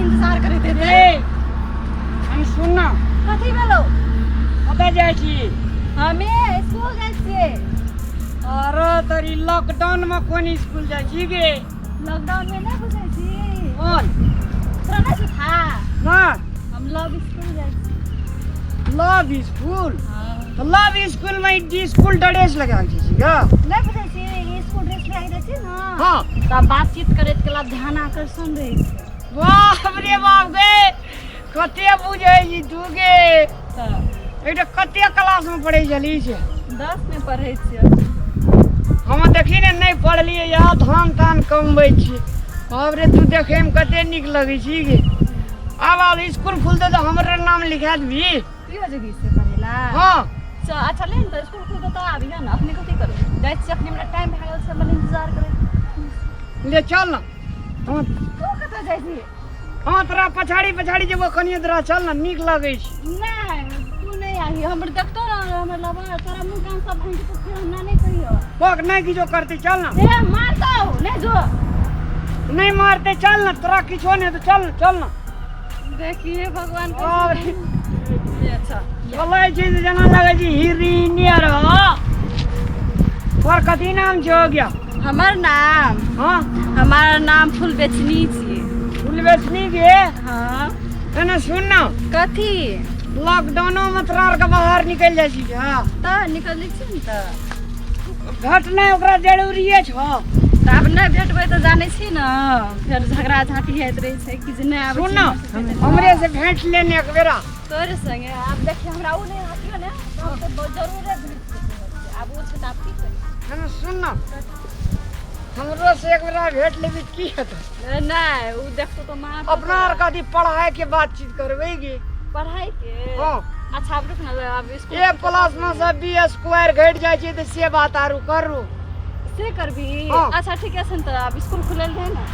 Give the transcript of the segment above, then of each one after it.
इंतजार करैत हेतै। ए, हम सुन ना। कथी भेलौ? कतऽ जाइ छी? हमे स्कूल जाइ छियै। अरे तोरी, लॉकडाउन में कोन स्कूल जाइ छी गे? लॉकडाउन में नहि बुझै छी? कोन? तोरा नहि छौ था? ना। हम लव स्कूल जाइ छी। Love school? हाँ। तऽ लव स्कूल में ई स्कूल ड्रेस लगा के छी गा? नहि बुझै छी, ई स्कूल ड्रेस लगा के जाइ छी ने तऽ बातचीत करैत कला ध्यान आकर्षण रहै छै। बाप रे बाप गे, कते बुझै छी तू गे! तऽ एकटा कते क्लास में पढ़ै छली छै? 10 में पढ़ै छियै। हम देखी ने नहि पढ़लियै या धान तान कमबै छी। बाप रे, तू देखैमे कते नीक लगै छी गे। आब आब स्कूल खुलतै तऽ हमरे नाम लिखा देबही? की हो जगी से पढ़ेला? हँ। अच्छा ले ने तऽ स्कूल खुलतै तऽ आबिहे ने। अखने कथी करबै? जाइ छियै अखने, हमरा टाइम भए गेल छै, हमर इंतजार करै। ले चल ने हम। तू कतऽ जाइ छी? हम तोरा पछाड़ी पछाड़ी जेबो कनिए, तोरा चल ने, नीक लगै छै। नहि, तू नहि आही, हमर देखतो ने हमर लबा तोरा मुँह कान सब भाँगि जेतौ, फेर हमरा नहि कहियो। पक नहि किछो करतै, चल ने। ए, मारतौ, नहि जो। नहि मारतै, चल ने, तोरा किछो नहि हेतौ, चल ने, चल ने। देखिए भगवान। बाप रे। कैसे अच्छा चलै छै तऽ जेना लगै छै हिरिने रह। तोहर कथी नाम छौ गया? हमर नाम? हाँ। हमार नाम फूल बेचनी छी। फूल बेचनी गे? हाँ। एने सुन ना। कथी? लॉकडाउनो में तोरा आरके बाहर निकलि जाइ छी? हाँ। तऽ निकलै छी ने तऽ। भेटनाइ ओकरा जरूरिए छौ। तऽ आब नहि भेटबै तऽ जानै छी ने, फेर झगड़ा झाँटी होइत रहै छै कि जे नहि आबै सुन छी ना, हमर सबके भेटै। हमरे से भेंट लेने एक बेरा। तोरे संगे? आब देखिए, हमरा ओ नहि हटियो ने तऽ हम तऽ बहुत जरूरे भेट जेतै। आब ओ छै तऽ आब की करी? एने सुन ना, हमरो से एक बेरा भेंट लेबी तऽ की हेतै? नहि, ओ देखतो तऽ मार। अपना आर कथी पढ़ाई के बातचीत करबै गे? पढ़ाई के? हाँ। अच्छा, आब रुक ना, आब स्कूल ए प्लस में से बी स्क्वायर घटि जाइ छै तऽ से बात आरू करू। से करबी? हाँ। अच्छा, ठीक छै ने, तऽ आब स्कूल खुलल रहै ने।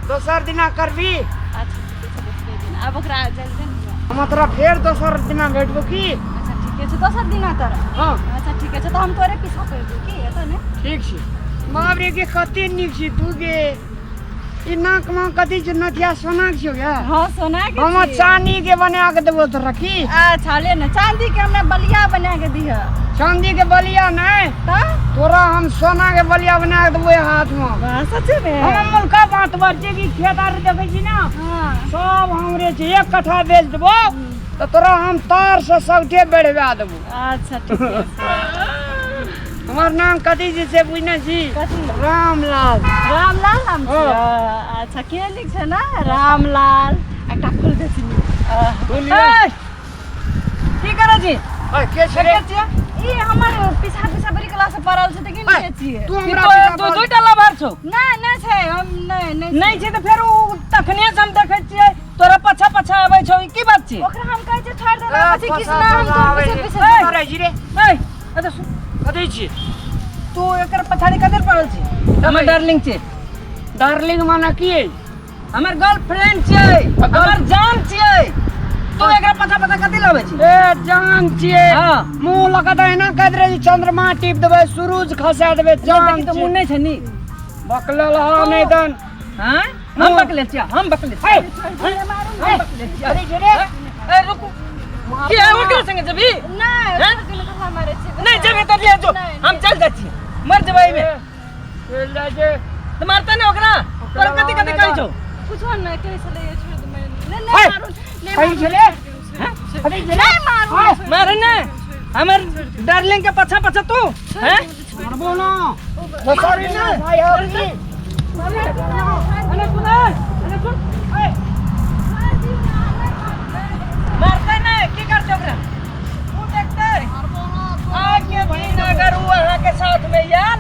दोसर दिना करबी? अच्छा, ठीके छै, दोसरे दिन। आब ओकरा जल्दी ने। हम तोरा फेर दोसर दिना भेटबो की? अच्छा, ठीके छै, दोसर दिना तोरा। हाँ। अच्छा, ठीके छै, तऽ हम तोरे पीछा पड़ि जेबौ की एतऽ ने। ठीक छै। बाप रे गे, कते नीक छी तू गे! ई नाक मे कथी छै? नथिया सोना के छौ गे? हाँ, सोना के हम छियै। चांदी के बना के देबो तोरा की? अच्छा, ले ने, चांदी के हमरा बलिया बना के दिह। चांदी के बलिया नहीं। तऽ? तोरा हम सोना के बलिया बना के देबो हाथ में। वाह, सचे में? हम मुल्का बात बर छै कि खेत आर देखै छी ना, सब हमरे छै। एक कट्ठा बेच देबो तऽ तोरा हम तार से सबटे बढ़वा देबो। अच्छा, ठीक छै। हमर नाम कथी छै से बुझने छी? कथी? रामलाल। रामलाल नाम छै? हाँ। अच्छा, के लिख छै ने रामलाल, एकटा फूल बेचनी। फूल। ए, की करै छी? ओए, के छै रे? के छियै? ई हमर पीछा पीछा बड़ी क्लास से पढ़ल छै तऽ की ओए, नहि छियै? तू की हमरा तो पीछा तू पड़ल। दुइटा लभार छौ? नहि, नहि छै, हम नहि नहि। नहि छै तऽ फेर उ तखने से हम देखै छियै तोरा पाछा पाछा आबै छौ, ई की बात छी? ओकरा हम कहै छियै छोड़ि दे, ए, પછી पछा किछु ना, हम पछा तोर आबै पीछे छै। पीछे। ए, करै छी रे? ए, अच्छा सुन। कथी छी? तू एकर पछाड़ी कथी पड़ल छी? हमर डार्लिंग छै। डार्लिंग माने की? हमर गर्लफ्रेंड छियै, हमर जान छियै। तू एकरा पछा पछा कथी लाबै छी? ए, जान छियै? हाँ। मुँह लगा तऽ एना कहैत रहै छै, चंद्रमा टिप देबै, सूरज खसा देबै। जान देखी तऽ मुँह नहि छै नी। बकलल हँ नहि तन। हाँ, हम बकले छियै, हम बकले छियै। हम बकले छियै। अरे रे। ए, रुकू, की है, ओकरा संगे जेबी? नहि। हैं? ओकरा कथा मारै छियै। नहि जेबी तऽ ले जो। नहि। हम चल जाइ छियै, मर जेबै एहिमे। चलि जाइ छै। तऽ मारतै ने ओकरा? तोरा कथी कथी कहै छौ? कुछो नहि कहै छलै, छोड़ि दे, नहि हे, नहि मारू, नहि कहै मारू, छलै? छोड़ि दे, अरे रे। नहि मारू। मारे ने हमर डार्लिंग के पछा पछा तू हैं? मारबो ना। सॉरी ना भाई, हो की अने सुन, अने सुन, ए, मारतै ने, की करतै ओकरा? उ देखतै आके दिन, अगर उ अहाँ के साथ में यार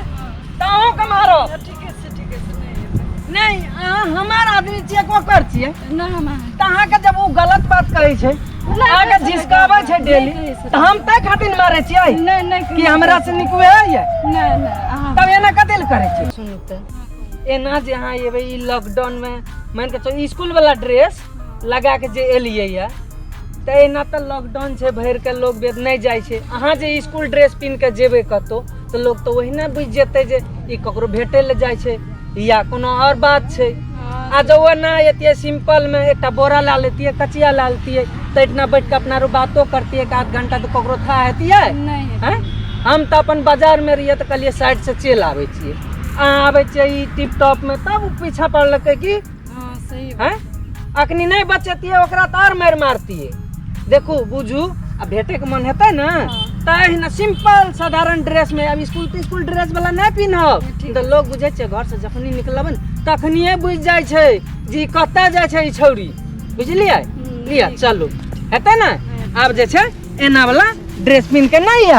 ताहू के मारो। ठीके छै, ठीके छै, नहि हेतै। नहीं, अहाँ हमार आदमी छियै, कोकर छियै? नहि, हम तऽ अहाँके जब ओ गलत बात कहै छै, अहाँके झिसकाबै छै डेली, तऽ हम ताहि खातिर मारै छियै? नहि, नहि। कि हमरा से नीक वएह ये? नहि, नहि, अहाँ तब एना कथी लए करै छै? सुनू तऽ। एना जे अहाँ एबै ई लॉकडाउन में, मान के चलू स्कूल वाला ड्रेस लगा के जे एलियै ये, तऽ एना तऽ लॉकडाउन छै, भरि के लोग बेद नहि जाइ छै। अहाँ जे स्कूल ड्रेस पिन्ह के जेबै कतौ तऽ लोग तऽ ओहिना बुझि जेतै जे ई ककरो भेटै लए जाइ छै या कोनो आओर बात छै। आ जब ओ ना एतियै सिंपल में एकटा बोरा ला लेतियै, कचिया ला लेतियै, तऽ एहिठिना बैठ के अपना रो बातो करतियै एक आध घंटा, तऽ ककरो था हेतियै? नहि। हैं, हम तऽ अपन बाजार में रहियै तऽ कहलियै साइड से चलि आबै छियै। अहाँ आबै छियै ई टिप टॉप में, तब ओ पीछा पड़लकै कि। हँ, सही। हैं, अखनी नहि बचेतियै ओकरा तऽ आओर मारि मारतियै। देखू, बुझू, आ भेटैके मन हेतै ने तऽ एहिना सिंपल साधारण ड्रेस में, आब स्कूल तिस्कुल ड्रेस वाला नहि पिन्हब ठीक। तऽ लोग बुझै छै, घर से जखनी निकलबै ने तखनिए बुझि जाइ छै जे ई कतऽ जाइ छै ई छौड़ी, बुझलियै? लिअ। ठीक। चलू, हेतै ने? आब जे छै एना वाला ड्रेस पिन्ह के नहि आयब।